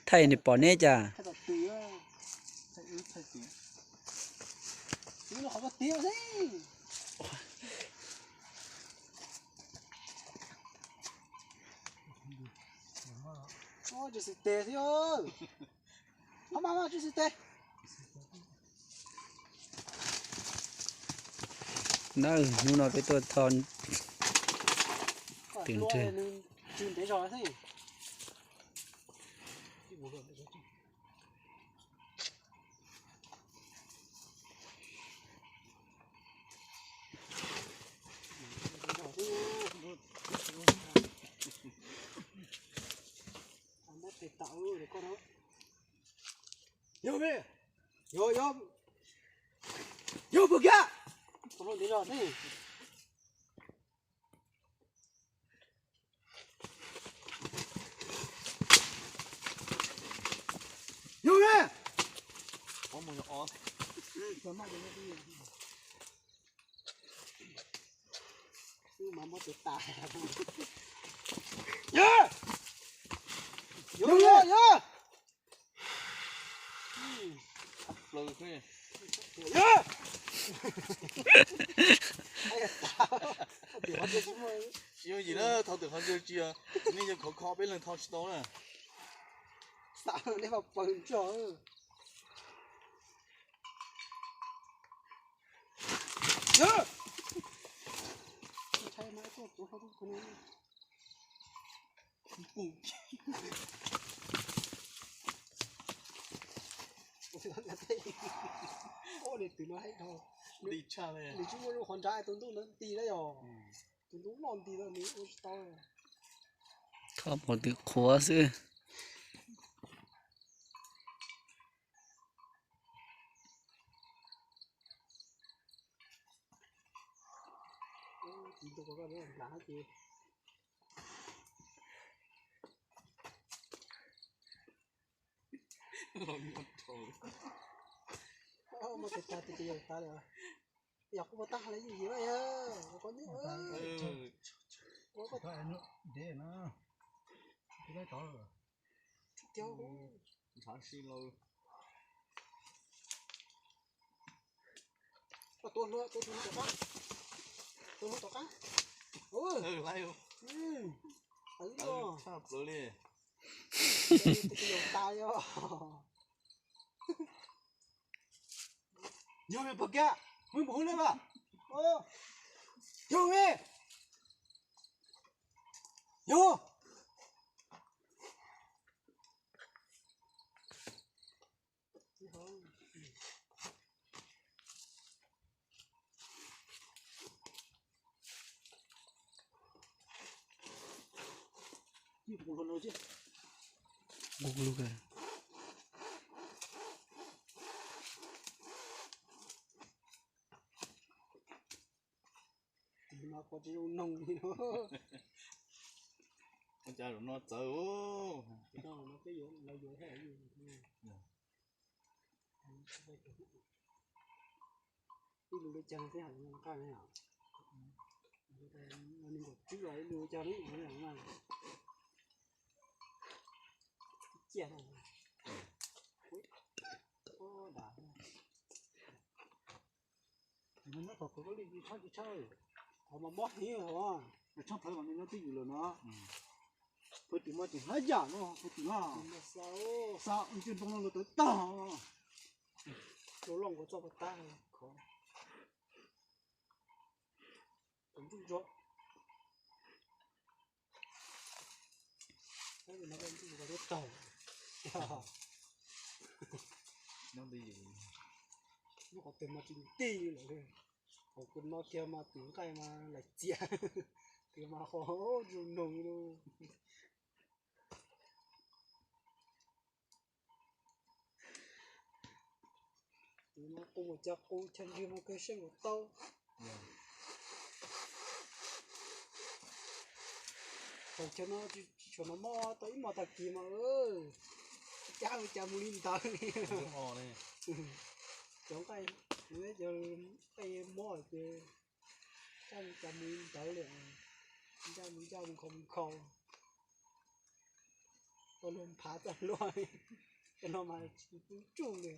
Thaij nws pom neb cas? Tsis xwm tes thiab. Tsis xwm tes. Na, hnub no peb tuaj tho twm nreg. Yog, yog, yog, yog pug kiag. Yog me. Yog, yog, yog. Tsis yooj yim na, thau twm qhov ncauj tsis yog, nej yog khov kho peb leeg thau tsis tau na. Xav nej mas paws ntso. Nws tsis muaj lub qhov nrad tus ntuj ntawd nti na yog. Tus ntuj loj nti na nws ua tsis tau. Kho mus twm qhuav xwb. Muab tes tag tes yawg tas lawm. Yog kuv muab tag lawm yeej yig lawm, ua koj nyuj. Ntshav si lauj. Koj tua hlua, tua hlua tom qab. Tua hlua tom qab. Tawv tshaj plaws li. Tus yog tas yog. Yog me pog kiag, muaj ib npus hub lej mas. Yog me. Yog. Ua cas zaum no txawv. Ib lus li cas thiab hais nqaj ne. Ib lus li cas ne. Ciaj. Nyob thaum kawg li tsis tshab tsis tshab. Qhov mas mob heev os. Tshab plhawv mas nws nyob twj ywm lawm no. Phaw twm mas tseem hlab yam no phaw twm na. Xa ntsia npoo no lawv tawv tag. Loj nkauj txoj pag tag. Tus ntsuj zog. Ntsuj zog tau. Lub qhov twg mas tsis tij lawm. Hauv kws no kiag mas tus nqaij mas laim txias, tus mas qhov zoo noog li. Tus no qus mus cas qus chaw ntswg mas kawg seej nkaus tau. Thaum chaw no tsis tshua no mob tau ib hmos tag kis mas, cas cas mus li ntawd li. Cov nqaij, cov nqaij mob ces Coj mus cov mus ntawd li, ncaj mus ncaj mus nkhaus mus nkhaus, tau luag phav txoj hlua, cov no mas tsis tub tsuj li.